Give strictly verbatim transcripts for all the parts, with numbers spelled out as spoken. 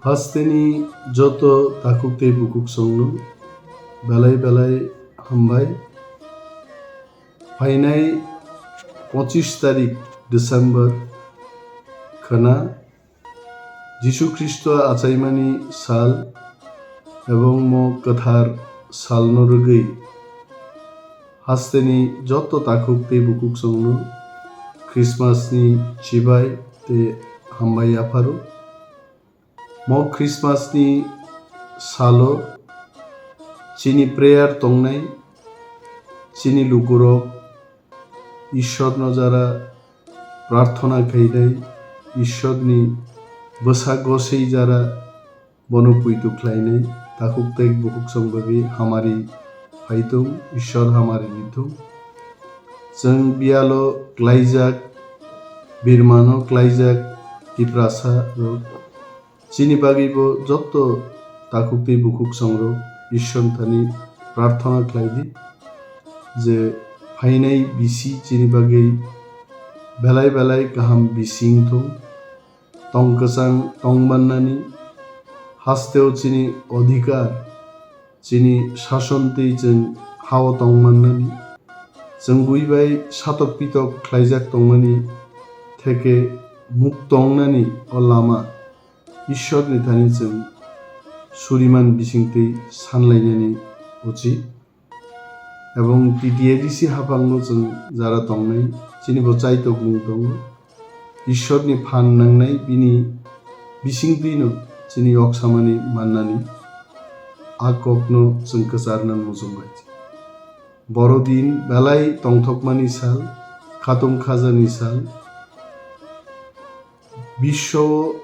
Hasteni joto takhuk tei bukhuk songno belai belai hambai. Phainai pochish tarik December khwna Jisu Khristo achaimani sal ebong mo kwthar salno rwgwi hasteni joto takhuk tei bukhuk songno Christmas ni chibai tei hambai yapharo. Mo Christmas ni salo chini prayer tongnai, chini lukurok Ishwarno jara prarthana khainai, Ishwarni bwsa gosei jara bono puitu khlainai, takhuk tei bukhuk song bagwi hamari phaitung, Ishwar hamari ritung. Chwng biyalo klaijak, birmano klaijak, Tiprasa rok chini bagwi bo joto takhuk tei bukhuk songrok Ishwar thani prarthana khlai di, je phainai bisi chini bagwi belai belai kaham bising thung, tong kwchang tong mannani, hasteo chini odhikar, chini sason tei chwng hao tong mannani, chwng bui bai satok pitok khlaijak tongmani theke muk tongnani o lama Ishwarni thani chwng suriman bisingtwi sanlainani uchit. Ebong T T A D C haphangno chwng jara tongnai, chini bo chaitokmung tongo. Ishwarni phan nangnai bini bisingtwino chini yoksamani mannani a kokno chwng kwcharna muchung bai. Borodin belai tongthokmani sal, khatung khajani sal. Biswo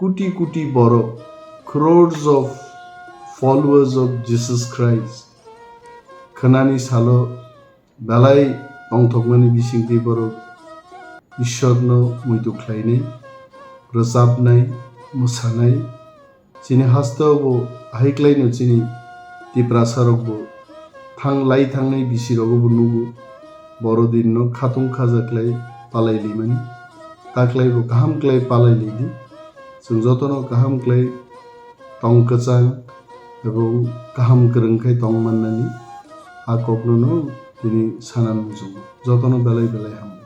kuti kuti borok, crores of followers of Jesus Christ, khwnani salo belai tongthokmani bisingtwi borok Ishwarno muitu khlainai, rwchapnai, mwsanai, chini hasteo bo ahai klaino chini Tiprasa rok bo thang lai thangnai bisi rogo bo nugo, Borodinno khatung khaja klai palai limani, ta klai bo kaham klai palai lidi, chwng jotono kaham klai tong kwchang ebong kaham kwrwng khai tong mannani a kokno no tini sanan muchungo, jotono belai belai hambai.